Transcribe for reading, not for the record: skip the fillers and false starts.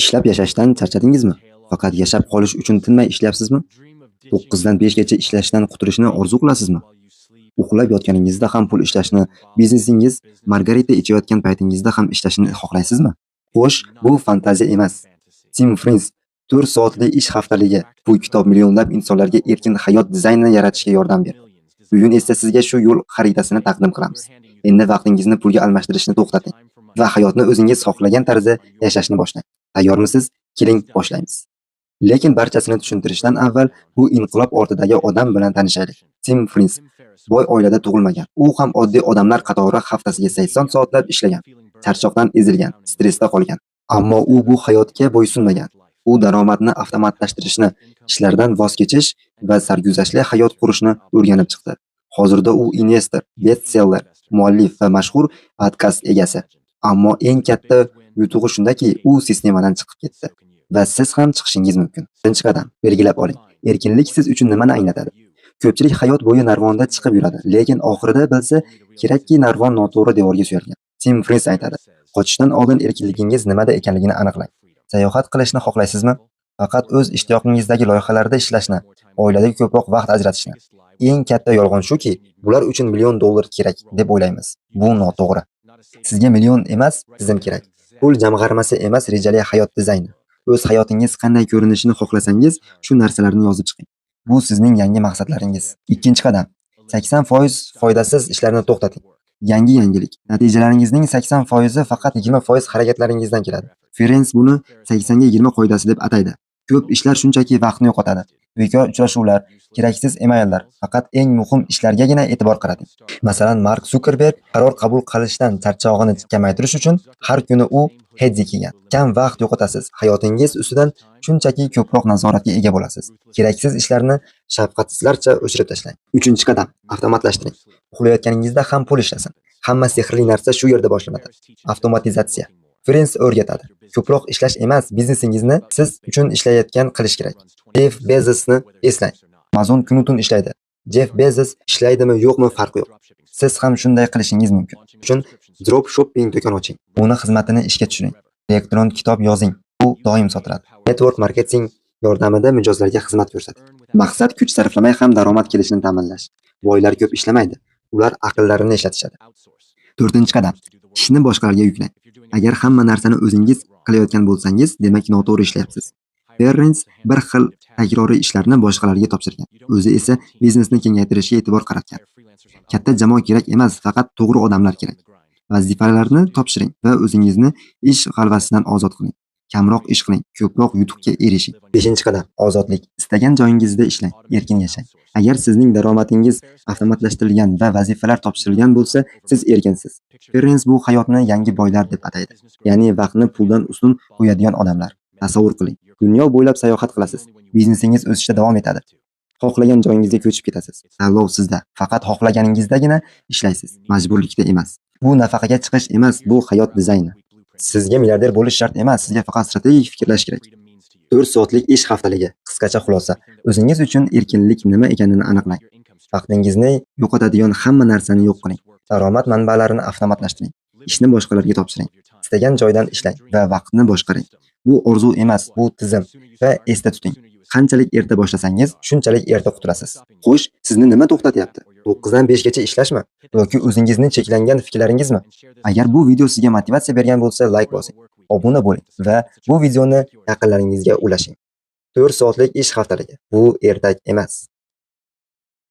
Ishlab yashashdan charchadingizmi? Faqat yashab qolish uchun tinmay ishlayapsizmi? 9 dan 5 gacha ishlashdan qutulishni orzu qilasizmi? Uxlab yotganingizda ham pul ishlashni, biznesingiz margarita ichayotgan paytingizda ham ishlashni xohlaysizmi? Xo'sh, bu fantaziya emas. Tim Ferriss 4 soatli ish haftaligi bu kitob millionlab insonlarga erkin hayot dizaynini yaratishga yordam berdi. Bugun esa sizga shu yo'l xaritasini taqdim qilamiz. Endi vaqtingizni pulga almashtirishni to'xtating va hayotni o'zingiz xohlagan tarzda yashashni boshlang. Tayyormisiz? Keling, boshlaymiz. Lekin barchasini tushuntirishdan avval bu inqilob ortidagi odam bilan tanishaylik. Tim Ferriss boy oilada tug'ilmagan. U ham oddiy odamlar qatori haftasiga 80 soatlab ishlagan. Charchoqdan ezilgan, stressda qolgan. Ammo u bu hayotga bo'ysunmagan. U daromadni avtomatlashtirishni, ishlardan voz kechish va sarguzashtli hayot qurishni o'rganib chiqdi. Hozirda u investor, bestseller, muallif va mashhur podkast egasi. Ammo eng katta yutug'i shundaki, u sistemadan chiqib ketdi va siz ham chiqishingiz mumkin. Birinchi qadam, belgilab oling. Erkinlik siz uchun nimani anglatadi? Ko'pchilik hayot bo'yi narvonda chiqib yuradi, lekin oxirida bilsa kerakki, narvon noto'g'ri devorga suyalgan. Tim Ferriss aytadi: "Qochishdan oldin erkinligingiz nimada ekanligini aniqlang. Sayohat qilishni xohlaysizmi? Faqat o'z ishtiyoqingizdagi loyihalarda ishlashni, oilaga ko'proq vaqt ajratishni. Eng katta yolg'on shuki, bular uchun million dollar kerak deb o'ylaymiz. Bu noto'g'ri. Sizga million emas, tizim kerak. Pul jamg'armasi emas, rejali hayot dizayni. O'z hayotingiz qanday ko'rinishini xohlasangiz, shu narsalarni yozib chiqing. Bu sizning yangi maqsadlaringiz. Ikkinchi qadam. 80% foydasiz ishlarni to'xtating. Yangi yangilik. Natijalaringizning 80% faqat 20% harakatlaringizdan keladi. Ferriss buni 80 ga 20 qoidasi deb ataydi. Ko'p ishlar shunchaki vaqtni yo'qotadi. Bekor uchrashuvlar, keraksiz emaillar, faqat eng muhim ishlargagina e'tibor qarating. Masalan, Mark Zuckerberg qaror qabul qilishdan charchog'ini kamaytirish uchun har kuni u hoodie kiygan. Kam vaqt yo'qotasiz, hayotingiz ustidan shunchaki ko'proq nazoratga ega bo'lasiz. Keraksiz ishlarni shafqatsizlarcha o'chirib tashlang. Uchinchi qadam, avtomatlashtiring. Uxlayotganingizda ham pul ishlasin. Hamma sehrli narsa shu yerda boshlanadi. Avtomatizatsiya. Ferriss o'rgatadi. Ko'proq ishlash emas, biznesingizni siz uchun ishlayotgan qilish kerak. Jeff Bezosni eslang. Amazon kunu-tun ishlaydi. Jeff Bezos ishlaydimi, yo'qmi farqi yo'q. Siz ham shunday qilishingiz mumkin. Uchun dropshipping do'kon oching. Uni xizmatini ishga tushiring. Elektron kitob yozing. U doim sotiladi. Network marketing yordamida mijozlarga xizmat ko'rsating. Maqsad kuch sarflamay ham daromad kelishini ta'minlash. Boylar ko'p ishlamaydi. Ular aqllarini ishlatishadi. To'rtinchi qadam. Ishni boshqalarga yuklang. Agar hamma narsani o'zingiz qilayotgan bo'lsangiz, demak noto'g'ri ishlayapsiz. Ferriss bir xil takroriy ishlarni boshqalarga topshirgan. O'zi esa biznesni kengaytirishga e'tibor qaratgan. Katta jamoa kerak emas, faqat to'g'ri odamlar kerak. Vazifalarni topshiring va o'zingizni ish g'alvasidan ozod qiling. Kamroq ish qiling, ko'proq yutuqqa erishing. Beshinchi qadam, ozodlik. Istagan joyingizda ishlang, erkin yashang. Agar sizning daromadingiz avtomatlashtirilgan va vazifalar topshirilgan bo'lsa, siz erkinsiz. Ferriss bu hayotni yangi boylar deb ataydi. Ya'ni vaqtni puldan ustun qo'yadigan odamlar. Tasavvur qiling. Dunyo bo'ylab sayohat qilasiz. Biznesingiz o'sishda davom etadi. Xohlagan joyingizga ko'chib ketasiz. Tanlov sizda. Faqat xohlaganingizdagina ishlaysiz, majburlikda emas. Bu nafaqaga chiqish emas, bu hayot dizayni. Sizga milliarder bo'lish shart emas, sizga faqat strategik fikrlash kerak. 4 soatlik ish haftaligi. Qisqacha xulosa. O'zingiz uchun erkinlik nima ekanini aniqlang. Vaqtingizni yo'qotadigan hamma narsani yo'q qiling. Daromad manbalarini avtomatlashtiring. Ishni boshqalarga topshiring. Istagan joydan ishlang va vaqtni boshqaring. Bu orzu emas, bu tizim va esda tuting. Qanchalik erta boshlasangiz, shunchalik erta qutulasiz. Xo'sh, sizni nima to'xtatyapti? 9 dan 5 gacha ishlashmi yoki o'zingizni cheklangan fikrlaringizmi? Agar bu video sizga motivatsiya bergan bo'lsa, like bosing, obuna bo'ling va bu videoni yaqinlaringizga ulashing. 4 soatlik ish haftaligi. Bu ertak emas.